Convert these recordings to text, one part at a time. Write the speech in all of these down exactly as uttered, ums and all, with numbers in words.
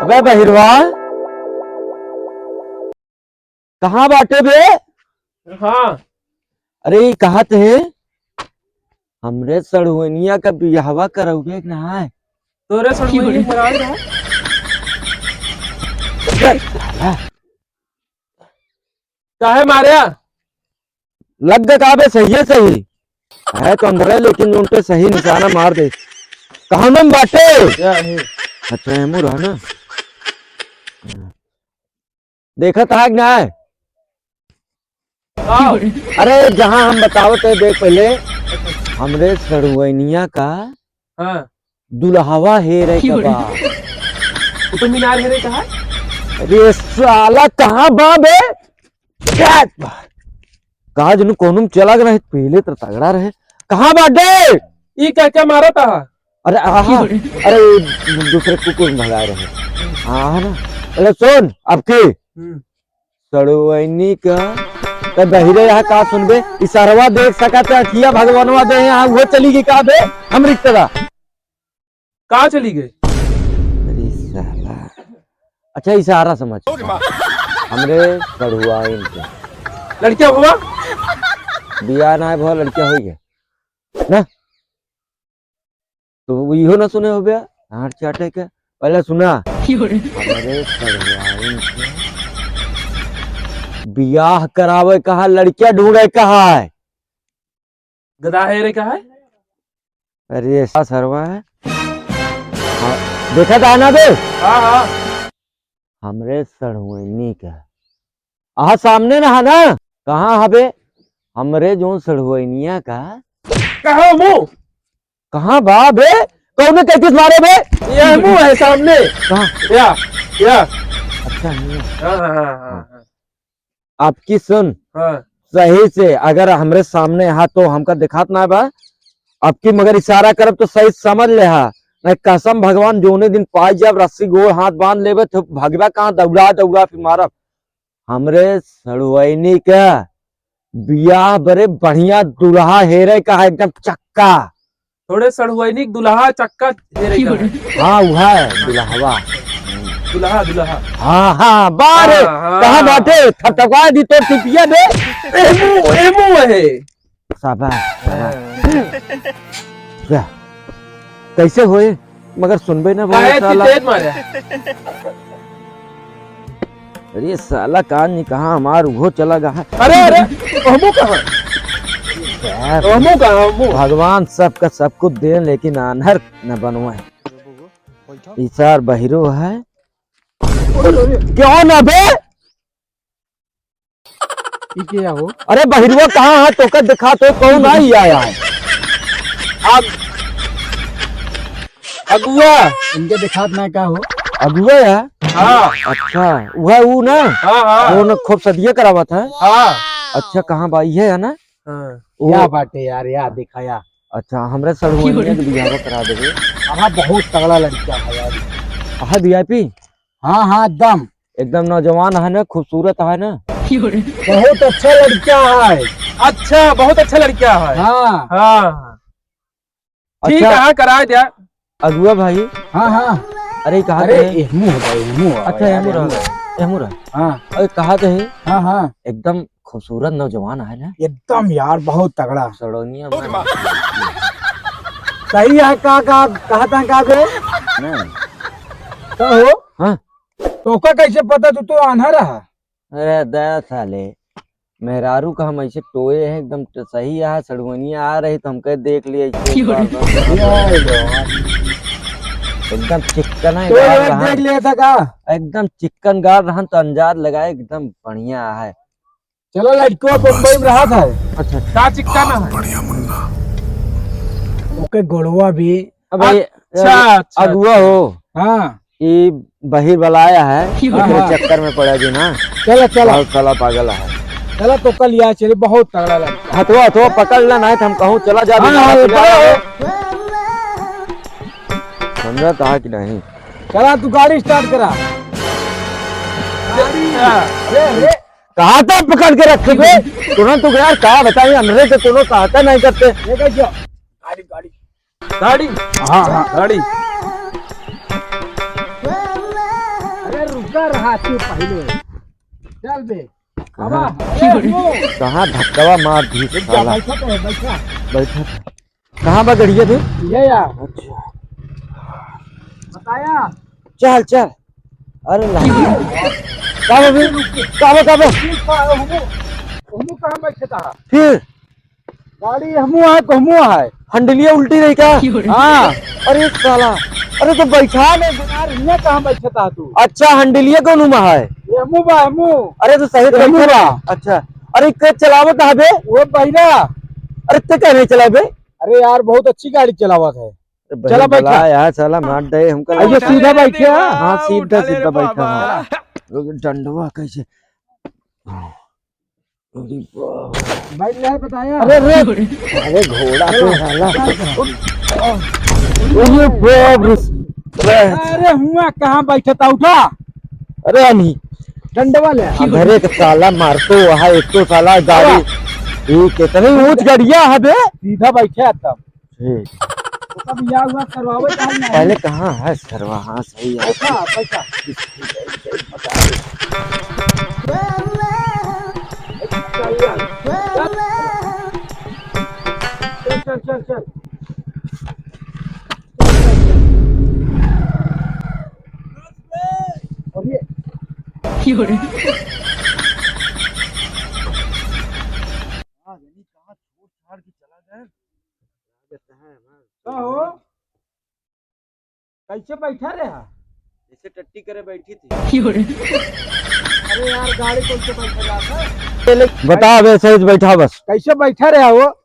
अबे बहिरवा, कहाँ बाटे बे? हाँ। अरे, ई कहत है, हमरे सड़ुआइनिया का बियाहवा करउबे कि नाहीं? तोरे सड़ुआइनिया करावे रहा? काहे मारे? लग गए का बे, सही है, सही है तो अंदर है, लेकिन उन पे सही निशाना मार दे। कहाँ में बाटे? या है। अच्छा, एमू रहा ना। देखत है कि नाहीं? आओ। अरे, जहाँ हम बतावत है, देख पहले, हमरे सड़ुआइनिया का हाँ। दुल्हवा हेरे का बा। कुतुब मीनार हेरे का है? अरे साला, कहाँ बा बे? क्या बा? कहा जनु कोनो में चला गया रहे, पहले तो तगड़ा रहे। कहाँ बाटे? ई क्या क्या मारा था? अरे आहा, अरे दूसरे कुकुर भगा रहे। हाँ ना। अरे सुन, अब की हम्म। सड़ुआइनी का, त बहिरे यहाँ का सुनबे? इशारवा देख सकत है, अखिया भगवानवा दे यहाँ, वो चली गई का बे? हम रिश्तेदार। कहाँ चली गई? अरे साला। अच्छा, इशारा समझ। हमरे सड़ुआइन के। लड़किया हुआ? बियाह ना भवा, लड़किया होई गया। ना? तो वो इहो ना सुने हो बे, हाथ चाटे के। पहले सुना। क्यों रे? हमरे सड़ुआइन के बियाह करावे कहा, लड़किया ढूंढे कहा है। गधा है रे, कहा है? अरे, ऐसा सरवा है। हाँ, देखा था ना बे? हाँ, हाँ। हमरे सड़ुआइनी का। आहा, सामने ना है ना? कहाँ हबे? हमरे जोन सड़ुआइनिया का। कहाँ मुँह? कहाँ बा बे? कौने कैसे मारे बे? ये मुँह है सामने। कहाँ? या, या। अच्छा, नहीं। हाँ, हाँ, हाँ, हाँ, हाँ। आपकी सुन, हाँ। सही से अगर हमरे सामने हा तो हमका दिखात ना बा, आपकी मगर इशारा करब तो सही समझ ले हा, नहीं कसम भगवान जोने दिन पाई जब रस्सी गोड़ हाथ बांध लेबे तो भगवा कहाँ दौड़ा दौड़ा फिर मारब। हमरे सड़ुआइनी का बियाह बरे बढ़िया दुल्हा हेरे का है, एकदम चक्का। थोड़े सड़ुआइनी दुल्हा चक्का हेरे का है। हाँ, वह है दुल्हवा। दुल्हा, दुल्हा। हाँ, हाँ, बारे, हाँ, हाँ। कहाँ बाटे? थपथपा दी तो टिपिया दे। एमू, एमू है। शाबाश, शाबाश। हाँ। जा। कैसे होए? मगर सुनबे ना बोले काहे साला। तेज मारे? अरे साला कान नहीं कहाँ हमार उहो चला गया है। अरे, अरे, हमू कहाँ? यार, हमू कहाँ, हमू? भगवान सबका सब कुछ दे, लेकिन आन्हर न बनवाए। ई सार बहिरो है। क्यों ना बे? ई के हो? अरे बहिरुआ कहाँ है? तोका दिखा तो कौन आई आया है? अब अगुआ। इनके दिखात ना का हो? अगुआ है? हाँ। अच्छा, वह ऊ ना? हाँ, हाँ। वो ना खूब सदिया करावत है? हाँ। अच्छा, कहाँ बा? ये है ना? हाँ। वो क्या बाटे यार, या दिखाया। अच्छा, हमरे सड़ुआइनिया के बियाह करा देबे। हाँ, बहुत तगड़ा लड़का है यार। हाँ, वीआईपी? हाँ, हाँ, एकदम। एकदम नौजवान है ना, खूबसूरत है ना। बहुत अच्छा लड़का है। अच्छा, बहुत अच्छा लड़का है। हाँ। हाँ। ठीक अच्छा। है, हाँ, कराए दिया। अगुआ भाई। हाँ, हाँ। अरे, कहा अरे, थे? एहमू हो भाई, एहमू हो अच्छा, भाई, एहमू रहा, एहमू। एहमू रहा। हाँ। अरे, कहा थे? हाँ, हाँ। एकदम खूबसूरत नौजवान है ना? एकदम यार, बहुत तगड़ा। सड़ोनिया मार। सही है, का, का, कहा था का बे? ना। का हो? हाँ। तोका कैसे पता, तू तो आन्हा रहा? अरे दया साले, मेहरारू का हम ऐसे टोए हैं, एकदम ट-, सही है, सड़ुआइनिया आ रही तो हम कहे देख लिए ऐसे एक बार बस। एकदम चिक्कन है, तो गार यार रहन। देख लिया था का? एकदम चिक्कन गार रहन तो अंजाद लगाए, एकदम बढ़िया है। चलो लड़को बम्बई में रहा था। अच्छा। का चिक्का ना है? बढ़िया मुन्ना। ओके गोड़वा भी। अब ये, अच्छा, अच्छा, अगुआ हो। हाँ। ये बहिर वाला आया है, हाँ, तेरे हाँ। चक्कर में पड़ा जी ना। चलो, चलो। बहुत साला पागल है। चलो तो कल यहाँ चले, बहुत तगड़ा लगा। हथवा, हथवा पकड़ लेना है तो हम कहूँ चला जा हाँ, बिना हाँ, पकड़े। चलो। समझा था कि नहीं? चला तू गाड़ी start करा। गाड़ी। अरे, अरे। कहाँ तक पकड़ के रखे बे? तुरंत तो यार, का बताई, अंधरे के कोनो सहायता नहीं करते। ये क्या? गाड़ी, गाड़ी। गाड़ी? हाँ, हाँ। गाड़ी। अरे रुका रहा तू पहले। चल बे। कहाँ? अरे वो। कहाँ धक्कावा मार दी बैठा, साला? बैठा तो है, बैठा। बैठा। कहाँ बा गड़िया बे? ये यार। अच्छा। बताया। चल, चल। अरे ला। का बा बे? का बा, का बा? हमू, हमू कहाँ बैठे था? फिर? गाड़ी हमू है, हमू है। हंडलिया उल्टी रही का? हाँ। अरे साला। अरे तो बैठा ले। यार, ये कहाँ बैठे था तू? अच्छा, हंडलिया कौन उमा है? ये हमू बा, हमू। अरे तो सही ये हमू बैठा बा। अच्छा। अरे के चलावत है बे? वो बहिरा। अरे ते कह नहीं चला बे? अरे यार, बहुत अच्छी गाड़ी चलावत है। अरे चला बहन, बैठा। बला यार, साला मार दे हमका। अरे लगा। सीधा बैठे है। हाँ, सीधा, उठा ले सीधा रे बैठा बाबा। है। रुक, डंडवा कैसे? अरे बाप। बैठ ले, बताया। अरे रे, अरे घोड़ा पे साला। अरे बाप रे। अरे हुआ कहाँ बैठा था, उठा। अरे अनी। डंडवा ले। अरे के साला मार तो वहाँ एक तो साला गाड़ी। अरे। ये कितनी ऊंच गड़िया है बे? सीधा बैठे तब। ठीक। तो तब या हुआ करवावे काहे ना? पहले कहाँ है सरवा? हाँ, सही है। पैसा, पैसा। चल, चल, चल, चल। और ये। हाँ, यानी कहाँ छोड़ छाड़ के चला गया? का हो? कैसे बैठा रहा? जैसे टट्टी करे बैठी थी। अरे यार, गाड़ी कैसे बैठा जाता है? बता बे, सही से बैठा बस। कैसे बैठा रहा वो?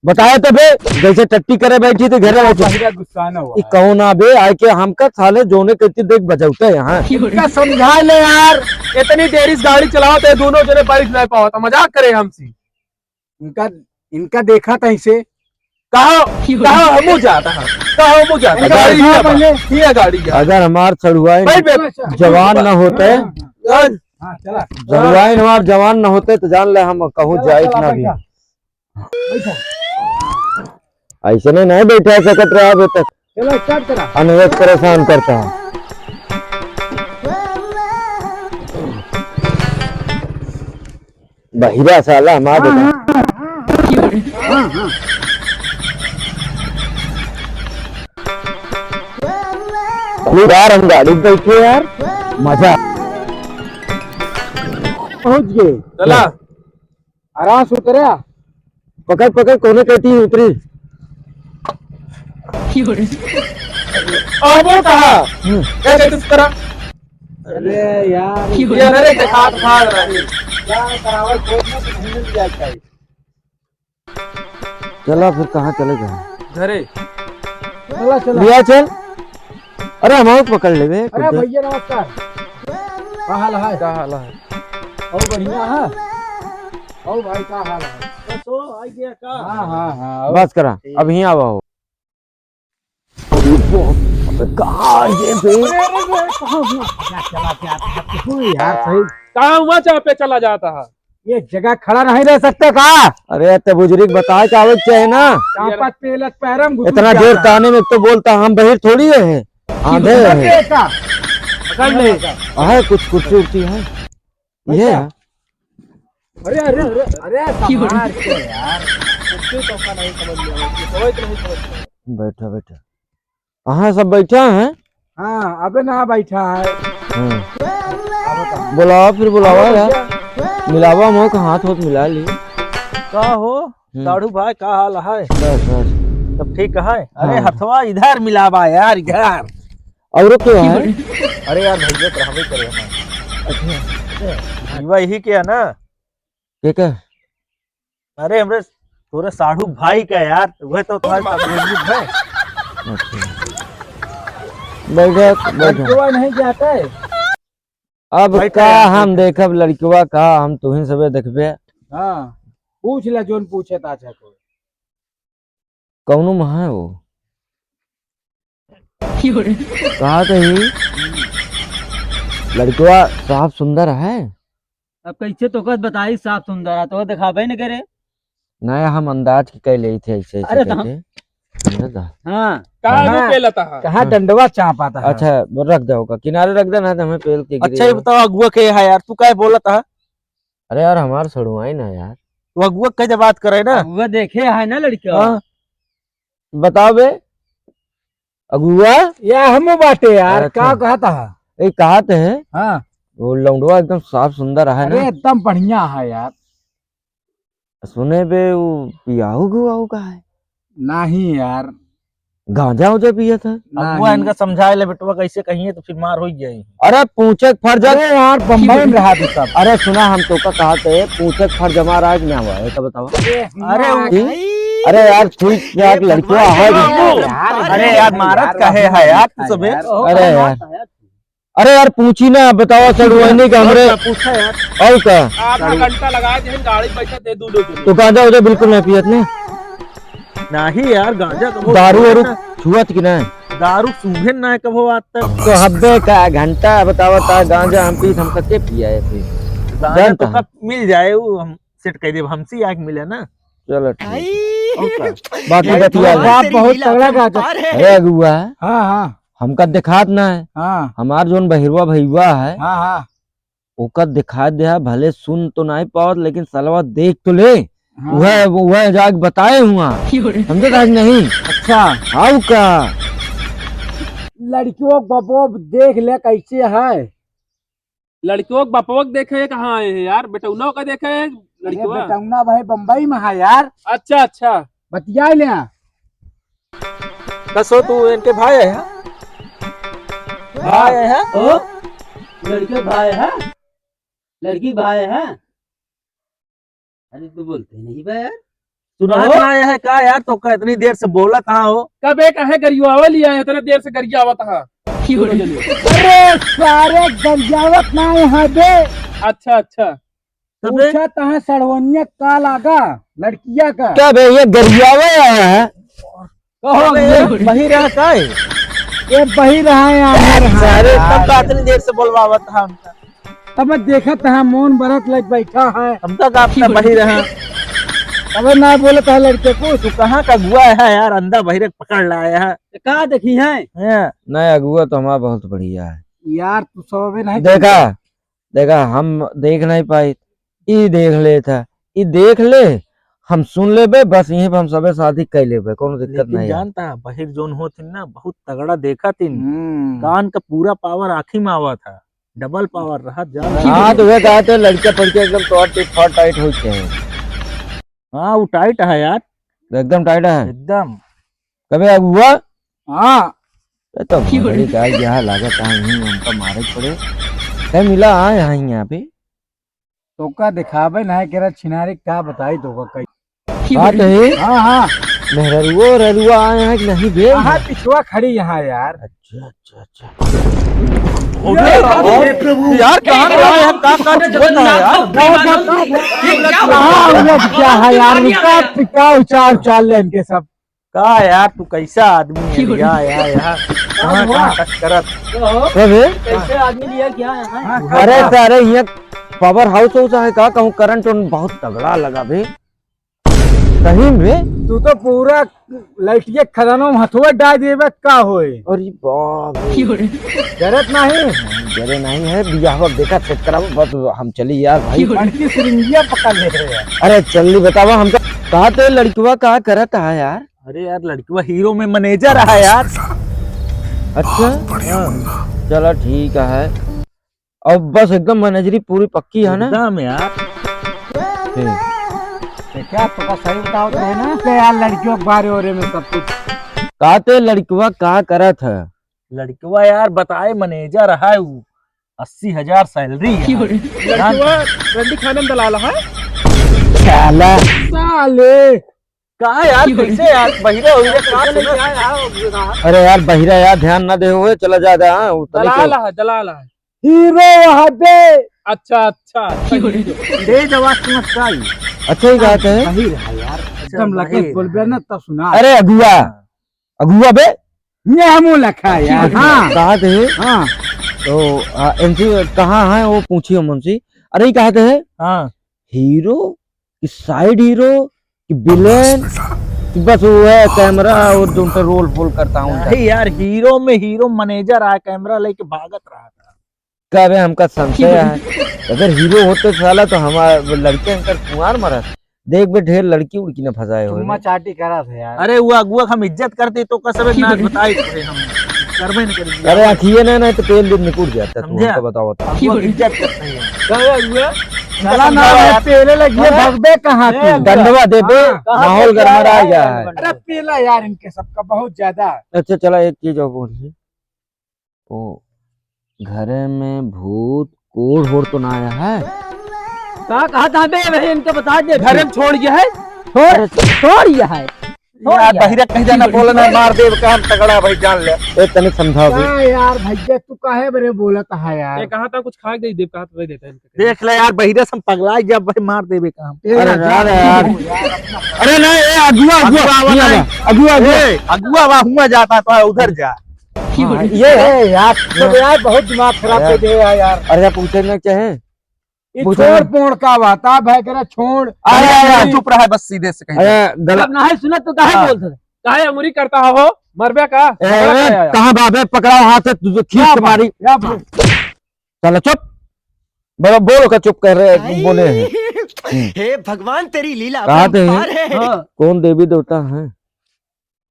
बताया तो बे, जैसे टट्टी करे बैठी थी घरे बैठे। पहिला गुस्सा न हुआ ई है। कौन आ बे, आए के हमका साले जोने कहती देख बजावता है यहाँ। इनका समझा ले यार, इतनी देरी से गाड़ी चलावत है, दोनों जने बैठ नहीं पावत, मजाक करे हमसे। इनका, इनका देखा था इसे। कहाँ, कहाँ हमू जाता है? कहाँ हमू जाता है? इनका गाड़ी बैठा है पहले। ये गाड़ी है। अगर हमार सड़ुआइन भाई, बे- जवान न होते, हाँ, हाँ, चला। सड़ुआइन हमार जवान न होते तो जान ले हम कहूँ चला, जाइत चला, ना भी। बैठा। बैठा। ऐसे नहीं, नहीं बैठा सकत रहा अभी तक। चलो, start करा। अनेक परेशान करता है। बहिरा साला हमार हाँ, बेटा। हाँ, हाँ, हाँ, हाँ। हाँ, हाँ। खूब यार, हम गाड़ी में बैठे यार, मजा। पहुँच गए। चला। आराम से उतरे। पकड़, पकड़, कोने कहती है उतरी। अब वो कहा? हम्म। क्या कहते उस तरह? अरे यार। ये अरे के हाथ फाड़ रहा है। क्या करावल खोजना तो नहीं मिल जाए चाहिए। चला फिर कहाँ चले जाए? घरे। चला, चला। लिया चल। अरे, हम पकड़ लेबे, अरे खुद। भैया, नमस्कार। का हाल है? का हाल है? और बढ़िया है? और भाई, का हाल है? बस हो, आ गया का? हाँ, हाँ, हाँ, और बस करा, ठीक। अब यहीं आवा हो। अबे, कहाँ ये बे? अरे, अरे, अरे, कहाँ हुआ? क्या चला, क्या, क्या, क्या हुआ यार, सही? कहाँ हुआ, जहाँ पे चला जाता है? ये जगह खड़ा नहीं रह सकते का? अरे, ते बुजुर्ग बताए के आवे के चाहे ना। चापत पेलत पैरम घुस इतना जाता देर है। ताने में तो बोलता, हम बहिर थोड़ी है, आंधे है। पकड़ ले। आहे कुछ कुर्सी उर्सी है? ये अच्छा। है। अरे, अरे, अरे, अरे, संभाल के यार। कुर्सी तो का नहीं समझ में आवत, ये तो नहीं समझ में आवत। बैठा, बैठा। हाँ, सब बैठा है। हाँ, अबे ना बैठा है। हाँ। अब बता। बुलावा, फिर बुलावा हाँ, यार। भैया। मिलावा, मोह का हाथ होत मिला ली। का हो, हम्म। साढ़ू भाई, का हाल है? बस, बस। सब ठीक है? अरे, हाँ। हथवा इधर मिलावा यार, इधर। और क्या है? अरे यार, भैया तो रहबे करे हमारे। अच्छा। जीवा यही के है ना? के का? अरे, हमरे तोरे साढ़ू भाई का यार, वह तो तुम्हारे साथ मौजूद है। अच्छा। बैठक, बैठक। लड़कवा नहीं जाता है। अब बैठा का यार, हम बैठा। देखब लड़कवा का, हम तुहिन सबे देखबे। हाँ, पूछ ले जोन पूछे ता चाहे कोई। कौनो महा है वो? कहा कही लड़कवा साफ सुंदर है। अब कैसे तोका बताई, साफ सुंदर है, तो दिखाबे न करे। नहीं, हम अंदाज की कह लेई थे ऐसे, ऐसे अरे तो हम करके। समझे दा? हाँ। कहाँ हाँ। मुँह पेलता है? कहाँ हाँ। डंडवा चापाता है? अच्छा, रख दे ओका, किनारे रख दे ना, तो हमें पेल के अच्छा, गिरी ये हो। बताओ, अगुआ के है यार, तू काहे बोलत है? अरे यार, हमार सड़ुआइन है यार। वो अगुआ के जब बात करे ना। अगुआ देखे है ना लड़किया। हाँ। बताओ बे, अगुआ। या हम बाटे यार, अच्छा। का कहत है? ए, कहत है। हाँ। वो लौंडवा एकदम साफ सुंदर है ना? अरे, एकदम बढ़िया है यार। सुने बे, वो पियाऊ गुआऊ का है? नहीं यार। गांजा उजा पियत है? अब नहीं। वो इनका समझाए ले बेटवा, कैसे कहिए तो फिर मार हो जाए। अरे पूछे के फर्ज। अरे यार, बम्बई में रहा तू सब। अरे सुना, हम तोका कहत है, पूछे के फर्ज हमारा आज ना हुआ है, तो बतावा। अरे अरे यार। की? अरे यार, ठीक ठाक लड़किया है। अरे यार, मारत काहे है यार तू सबे? अरे यार। अरे यार, पूछी ना, बतावा सड़ुआइनी का हमरे। अच्छा, पूछा यार। और का? आधा घंटा लगा दे, गाड़ी पैसा दे दू लोग। तो गांजा उजा बिल्कुल नहीं पियत ने? नहीं यार, गांजा तो बहुत दारू वारू छुअत कि नहीं? दारू सूंघे ना है कबो आज तक। तो हब्बे का घंटा बतावा ता, गांजा हम पीत, हमका के पिया है फिर? गांजा जानता तो है। कब मिल जाए, वो हम सेट कर देब, हमसे आके मिले ना। चलो ठीक। और का? बाकी ये बतिया तो ले। बाप बहुत तगड़ा गाजत। अरे अगुआ, हाँ, हाँ। हमका दिखात ना है। हाँ। हमार जोन बहिरवा भैया है, हाँ, हाँ। ओकर दिखा दे, भले सुन तो नहीं पावत, लेकिन सलवा देख तो ले। हाँ। वह, वह जाके बताए हुआ। समझे था कि नहीं? अच्छा। आओ का? लड़कियों को बपो देख ले कैसे है। लड़कियों के बपवा के देखे कहाँ आए हैं यार? बेटौना का देखे हैं अरे लड़कियों? बेटौना भाई बम्बई में है यार। अच्छा, अच्छा। बतिया ले। कसो तू इनके भाई है, हाँ? भाई है, हाँ? ओ, लड़के भाई है, लड़की भाई है। अरे तू बोलते नहीं बे यार। सुना तो आया है का यार? तो का इतनी देर से बोला कहाँ हो? कबे कहे गरियावा लिया है, इतने देर से गरियावत है। अरे सारे गरियावत ना है बे। अच्छा, अच्छा। तबे? पूछा तहाँ सड़वनिया का लागा लड़किया का। का बे ये गरियावा आया है? कहो अबे ये ये बहिर है का है? ये बहिर है यार। सारे तब का इतनी देर से बोलवावत है हमका। तब देखत है मौन बरत लग बैठा है। हमका का अपना बहिर है। अबे ना बोलत है लड़के को। तू कहाँ का अगुआ है यार, अंधा बहिरे पकड़ लाया है। तो का देखी है? हैं? नहीं, अगुआ तो हमारा बहुत बढ़िया है। यार, तू सबे नहीं देखा, देखा, हम देख नहीं पाई, ई देख लेत है, ई देख ले, हम सुन लेबे, बस यहीं पे हम सबे शादी कर लेबे, कोनो दिक्कत लेकिन नहीं है। जानता है, बहिर जोन होत हिन ना, बहुत तगड़ा देखत हिन। हम्म। कान का पूरा पावर आँखी में आवत है, डबल पावर रहा, जान। हाँ, तो वह कहत है, लड़के पड़ के एकदम तोड़ टिप फॉर टाइट हो गए हैं। हाँ, वो टाइट है यार। एकदम टाइट है। एकदम। कबे अब हुआ? हाँ। ये तो बड़ी का यहाँ लागत है, यहीं हमका मारे पड़े। कहीं मिला है यहाँ, यहाँ पे? तोका दिखावे ना है, केरा छिनारी का बताई तोका कई। बात है? हाँ, हाँ। मेहररुओ, ररुआ आए हैं कि नहीं बे? हाँ, पिछुआ खड़ी यहाँ यार। अच्छा, अच्छा, अच्छा। अरे, अरे, प्रभु। यार, कहाँ गया है? हम कहाँ, कहाँ छुआ था यार? ये क्या हुआ? हाँ, वो क्या है यार? रुका, पिका उचार, उचार ले इनके सब। का यार, तू कैसा आदमी है? या, या, या। कहाँ, कहाँ टच करत? कबे? कैसे आदमी लिया क्या है? हाँ, अरे सारे, यहाँ पावर हाउस हाउस है का? कहूँ करंट उन बहुत तगड़ा लगा बे। सही में? तू तो पूरा लइटिया खजाना में हथुआ डाल देबे, का होए? अरे बाप रे। जरत नहीं? जरे नहीं है, बियाहवा देखा सेट करावा, बस हम चली यार भाई। बड़की सिरिंजिया पकड़ ले रहे हैं। अरे चल ली बतावा हमका, का तो लड़कवा का करत है यार? अरे यार, लड़कवा हीरो में मैनेजर है यार। अच्छा? बहुत बढ़िया मुन्ना। चलो ठीक है। अब बस एकदम मैनेजरी पूरी पक्की है ना? एकदम यार। ठीक। तो क्या तोका सही बताओ तो है ना? तो यार लड़कियों के बारे ओरे में सब कुछ। का ते लड़कवा का करत है? लड़कवा यार बताए मैनेजर है वो, अस्सी हजार सैलरी है। लड़कवा रंडी खानन दलाल है। साला। साले। का यार, कैसे यार, बहिरा हो गया, का सुना? अरे यार, बहिरा यार, ध्यान ना दे हुए, चला जा, जा, हाँ, वो तनिक दलाल है, दलाल है। हीरो वहाँ पे। अच्छा, अच्छा, अच्छा, हीरो। तेज आवाज समझ का आई? अच्छा ही गाते हैं। बहिर है यार, एकदम बहिर लगे बोलबे ना तब सुना। अरे अगुआ, अगुआ बे। ये हमू लखा यार, हाँ। कहा थे? हाँ। तो, आ, इनसे कहाँ है वो पूछियो मुंशी। अरे, ये कहते हैं, हाँ। हीरो कि साइड हीरो कि विलेन कि बस वो है कैमरा और जो उनका रोल फोल करता हूँ उनका। नहीं यार, हीरो में हीरो मैनेजर आया, कैमरा लेके भागत रहा था। का बे, हमका संशय है, अगर हीरो होते साला तो हमार लड़के अंकर कुंवार मरत। देख बे, ढेर लड़की उड़की न फंसाए हो। चुम्मा चाटी करा था यार। अरे वो अगुआ हम इज्जत करते तो कसबे ना बताई थे हम। करबे न करेंगे। अरे आखिए ना, नहीं तो तेल दिन निकुल जाता तू, समझे? हमका बताओ तो। अगुआ इज्जत करते हैं। कहे अगुआ? चला ना, समझाओ यार। पेले लगिए, ए, भगबे कहाँ ए, तू? अगुआ। डंडवा दे बे, हाँ, कहाँ माहौल पे गरमरा क्या गया है? है? अरे पेला यार इनके सबका बहुत ज्यादा। अच्छा चला, एक चीज और बोल ली। ओ, घरे में भूत कोढ़ होड़ तो ना आया है? का कहा था बे, वही इनके बता दे। घरे में छोड़ गया है? छोड़, अरे, छोड़ गया है। छोड़ यार, गया है। बहिरा कहीं जाना बोला ना, मार देब काम तगड़ा भाई, जान ले। ए, तनिक समझाओ भाई। का यार भैया, तू काहे बरे बोलत है यार? ये कहा था कुछ खा के दे, कहा था दे देता है इनके। देख ले यार, बहिरा से हम पगला गया भाई, मार देबे काम। ए, अरे यार, यार, यार। अरे ना, ए, अगुआ, अगुआ, अगुआ, नहीं आवा। अगुआ, अगुआ। ए, अगुआ, वहाँ हुआ जाता तो है, उधर जा। हाँ, ये है। ए यार, तो यार बहुत दिमाग खराब कर दे यार, यार। अरे यार, पूछे ना क्या है? ये पूछे छोड़ ना। पोड़ का बात, आप है करा छोड़। अरे यार, चुप रहा बस, सीधे से कहीं। अरे गला जब नहीं सुना तो काहे हाँ। बोलत है? काहे अंगुरी करता हो? मरबे का? ए, पकड़ा ए, गया यार। कहाँ बाप है? पकड़ाओ हाथ से, तुझे खींच क्या के बात? मारी। क्या बात? चलो चुप। बोलो, बोलो का चुप कर रहे हैं, बोले हैं। हम्म। हे भगवान, तेरी लीला कहाँ थे? अपरंपार है। हाँ। कौन देवी देवता है?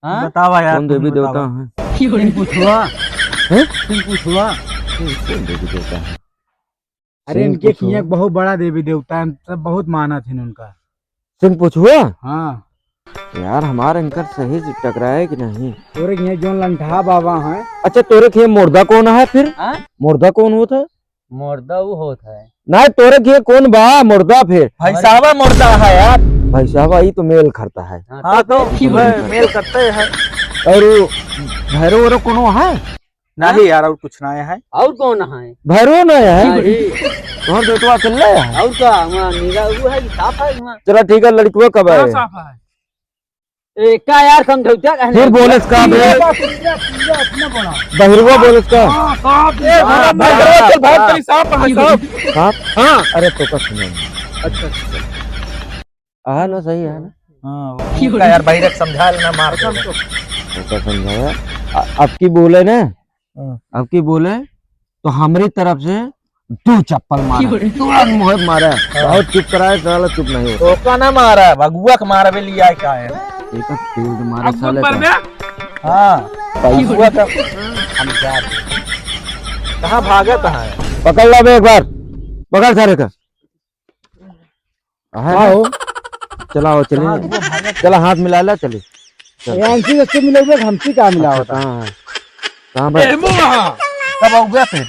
हाँ? बतावा यार, कौन तुम देवी देवता बतावा। है? सिंह पुछुआ। हैं? सिंह पुछुआ। कौन, कौन देवी देवता है? अरे, सिंह इनके पुछुआ। किहाँ एक बहुत बड़ा देवी देवता है, सब बहुत मानत हैं उनका। सिंह पुछुआ? हाँ। यार, हमार इनकर सही से टकराए कि नहीं? तोरे किहाँ जौन लंठा बाबा हैं। अच्छा, तोरे किहाँ मुर्दा कौन है फिर? हाँ? मुर्दा कौन होत है? मुर्दा वो होत है। नहीं, तोरे किहाँ कौन बा मुर्दा फिर? भैसावा मुर्दा है यार। भैसावा, ई तो मेल करता है। हाँ, हाँ, तो तो ठीक है। मेल करते हैं। और वो भैरव वैरव कोनो है? नहीं यार, और कुछ ना है। और कौन है? भैरव ना है? नहीं। तोहर बेटवा अकेले है? और का, वहाँ नीला वो है कि साफ है वहाँ? चला ठीक है, लड़कवा कब कहाँ है? साफ है? ए, का यार समझौता कहने फिर लगे? बोलस का बे? पूरा, पूरा, पूरा अपना बड़ा। बहिरवा बोलस का? हाँ, साफ ए, है। भाग, भाग, भाग, चल, भाग, चल, साफ है, साफ। साफ? हाँ। अरे, तो का सुनो। अच्छा, अच्छा। आ ना, सही है ना? हाँ, वो का यार, बहिरक समझा लेना, मार दे। तो का समझाया? अ-, अब की बोले ना, हाँ। अब की बोले, तो हमरी तरफ से दो चप्पल मारा। तुरंत मुँह मारा। हाँ। बहुत चुप कराए, साला चुप नहीं होता। तो का ना मारा, भगुआ के मारा बे लिया का है। एक फील्ड मारा अब साले पर का। बे? हाँ, भगुआ का। हम जा रहे। कहाँ भागत है? पकड़ ला बे एक बार, पकड़ सारे का। है ना? आओ। चला, आओ, चले। कहाँ घूमो भाई? चला, हाथ मिला ला, चले। चल। ये हमसे जैसे मिलोगे, हमसे क्या मिला अच्छा, होता? कहाँ है? कहाँ भाई? ए, मुआ! कब आओगे फिर?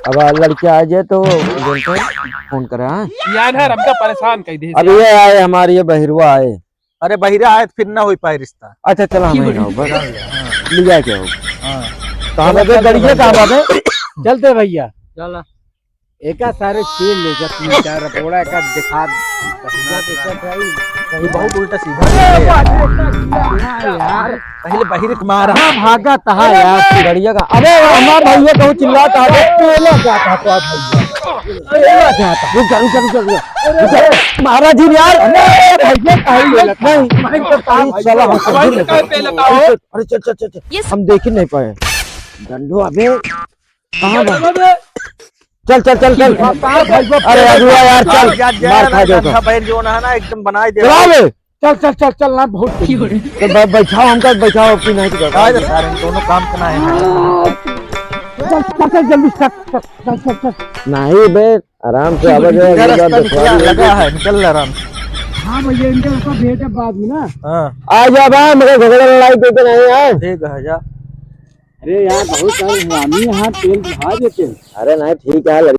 अब आ, लड़के आ जाए तो बोलते हैं, फोन करे, हाँ? यार है, हमका परेशान कर दे अब यार। ये आए, हमारे ये बहिरवा आए। अरे बहिरा आए तो फिर ना हो पाए रिश्ता। अच्छा, चला, हम ही ना हो, बस। हाँ। ले जाए क्या हो? हाँ। कहाँ चला, बाबे, चल, गड़िया चल, कहाँ चल। बाबे? चलते भैया। चला। एका सारे तेल ले जा, तीन चार रपोड़ा एका दिखा। ये बहुत उल्टा सीधा। अरे बाप रे, इतना सीधा है यार। पहले बहिर के मारा। कहाँ भागा तहा यार, गड़िया का? अबे हमार भैया कहूँ चिल्लाता है, अबे तेला जाता है तो आप भैया। तेला जाता। रुक जा, रुक जा, रुक जा, रुक जा। रुक जा। महाराज जी यार। अरे भैया, कहीं नहीं, नहीं, नहीं, चला, हम भाई, भाई, भाई, भाई, अरे चल, चल, चल, चल। ये हम देख ही नहीं पाए। डंडो अबे। कहाँ बा? चल, चल, चल, चल। अरे अगुआ यार, चल। मार खा जाओ। बैठ जो ना है ना, एकदम बनाए दे। चला बे। चल, चल, चल, चल ना, बहुत। तो बै-, बैठाओ, हमका बैठाओ, अपनी नहीं तो। आज सारे दोनों काम करना है। चल, चल, चल, जल्दी, चल, चल, चल, चल, चल। नहीं बे, आराम से आवा जाए, यार, रास्ता निकला, लगा है, निकल ले आराम से। हाँ भैया, इनके ऊपर भेज दे बाद में ना। हाँ। आ जा बा, मगर झगड़ा लड़ाई देते नहीं यार। ठीक है, जा। अरे यार, बहुत सारे हरामी यहाँ तेल चढ़ा देते हैं। अरे नहीं, ठीक है,